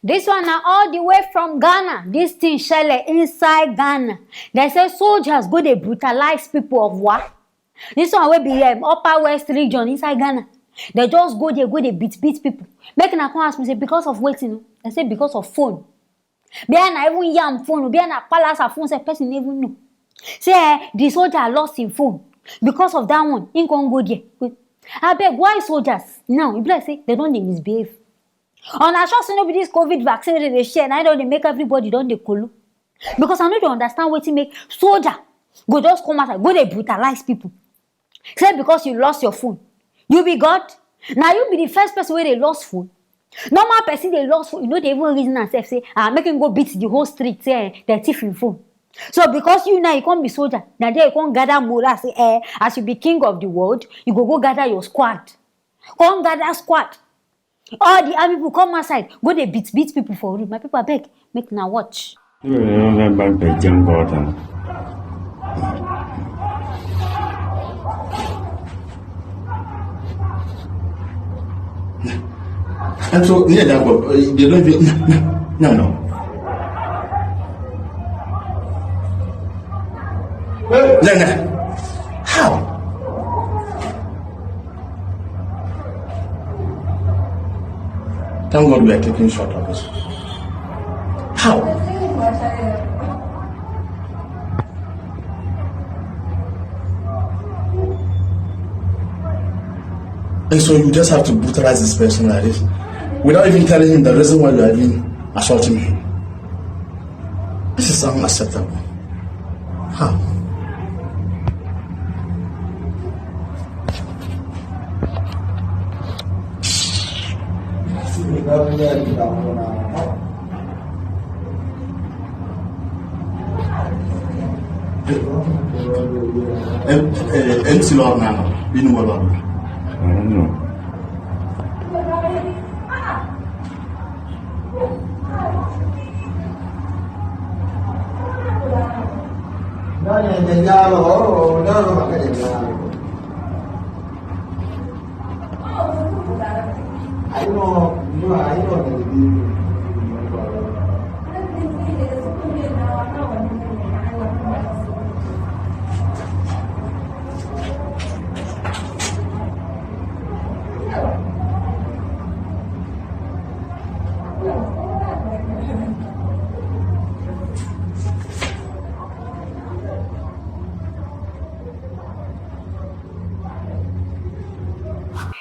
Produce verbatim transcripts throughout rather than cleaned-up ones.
This one na all the way from Ghana. This thing shele inside Ghana. They say soldiers go dey brutalize people of Wa. This one wey be um, Upper West region inside Ghana. They just go there, go dey beat beat people. Make una come ask me say because of wetin? They say because of phone. Be na even yam phone, be na palace phone, say person no even know. Say eh, the soldier lost him phone. Because of that one, he can't go there. Abeg, why soldiers now? E be like say they don dey misbehave. Una sure say no be this covid vaccine wey dem dey share na im don dey make everybody don dey kolo? Because I no dey understand wetin make soldier go just come outside go dey brutalize people. Say because you lost your phone, you be god? Na you be the first person wey dey lost phone? Normal person dey lost phone, you no dey even reason am sef say ah make him go beat the whole street say eh, dem thief him phone. So because you now you come be soldier, na there you come gather morale say eh as you be king of the world, you go go gather your squad. Come gather squad. All the army people come outside go dey beat beat people for road. My people abeg, make una watch. People dey run like bank dey jam water. And so near that go, they don't even no no no. No no. How? Thank God we are taking short of this. How? And so you just have to brutalize this person like this without even telling him the reason why you are even assaulting him. This is unacceptable. How? Em- eh, M C lọ na binu wala. I don't know.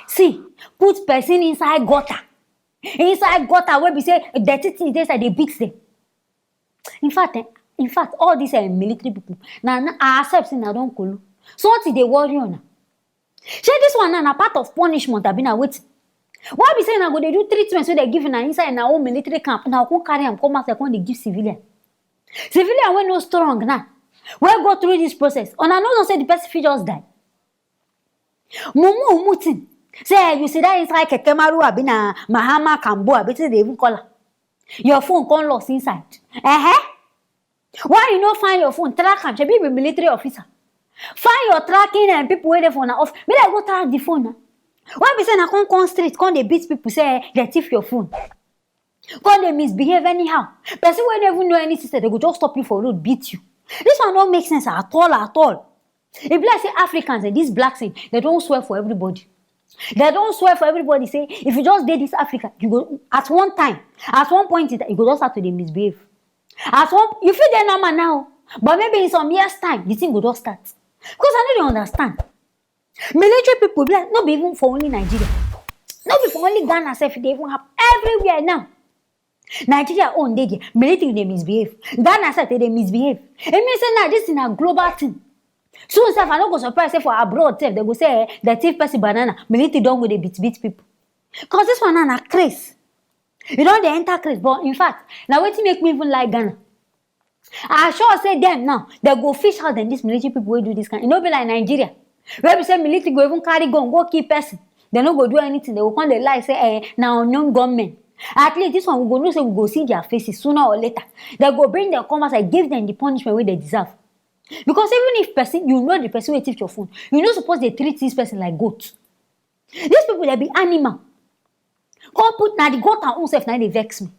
See, put person inside gutter, inside gutter wey be say dirty things dey inside dey beat them. In fact eh, in fact all these eh, military people na na I accept say na don kolo. Something dey worry una. Shey this one now na part of punishment abi na wetin? Why be say una go dey do treatment wey dem give una inside una own military camp, una go come carry am come outside come dey give civilian? Civilian wey no strong now, wey go through this process, una no know say the person fit just die? Mumu mumu thing. Say eh, you see that inside keke maru abi na mahama kambo abi wetin dey even call am? Your phone come lost inside. Uh-huh. Why you no find your phone, track am? Shebi you be military officer. Find your tracking and people wey dey for una office. Make dem go track the phone na. Why be say na come come street come dey beat people say eh, dem thief your phone? Come dey misbehave anyhow. Person wey no even know anything sef, dem go just stop you for road beat you. This one no make sense at all at all. E be like say Africans and this black thing, dem don swear for everybody. Dem don swear for everybody say if you just dey this Africa, you go at one time, at one point in time, you go just start to dey misbehave. At one, you fit dey normal now, but maybe in some years time, the thing go just start. Because I no dey understand. Military people be like no be even for only Nigeria, no be for only Ghana sef e dey even happen, everywhere now. Nigeria own dey there, military dey misbehave, Ghana sef dey dey misbehave. E mean say now this thing na global thing. Soon sef I no go surprise say for abroad sef dem go say eh, dem thief person banana, military don go dey beat beat people. Cause this one now na craze. E don dey enter craze, but in fact na wetin make me even like Ghana. I sure say dem now dem go fish out dem this military people wey do this kind. E no be like Nigeria wey be say military go even carry gun go kill person, dem no go do anything, dem go come dey lie say eh, na unknown gunmen. At least this one we go know say we go see their faces sooner or later. Dem go bring dem come outside, give dem the punishment wey dem deserve. Because even if person, you know the person wey thief your phone, you no suppose dey treat this person like goat. These people dem be animal. Come put na the goat and own sef na im dey vex me.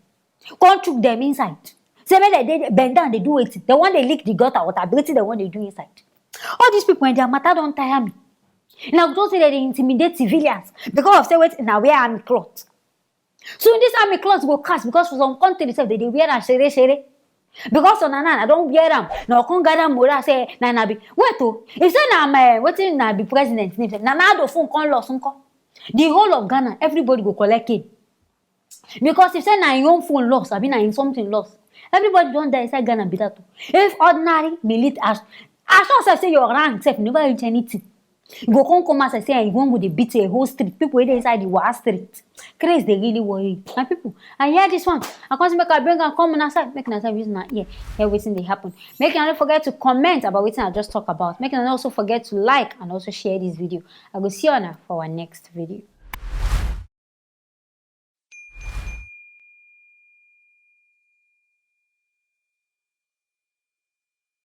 Come chook dem inside. Say make dem dey bend down dey do wetin? Dem wan dey lick the gutter water, abi wetin dem wan dey do inside? All these people and their matter don tire me. Na go just say dem dey intimidate civilians because of say wetin? Na wear army cloth. So this army cloth go cast because for some country sef dem dey wear am shere shere. Because of na now I don wear am, na I come gather morale say na na be. Wait o, if say na my wetin na be president name sef, na na Ado phone come lost nko? The whole of Ghana, everybody go collect cane. Because if say na im own phone lost, abi na im something lost, everybody don die inside Ghana be that o. If ordinary military, as as sure sef say your rank sef never reach anything, you go come come outside say you wan go dey beat a whole street, people wey dey inside the Wa street. Craze dey really worry you. My people, I hear this one, I come say make I bring am come una side, make una side use una ear hear wetin dey happen. Make una no forget to comment about wetin I just talk about. Make una no also forget to like and also share this video. I go see una for our next video.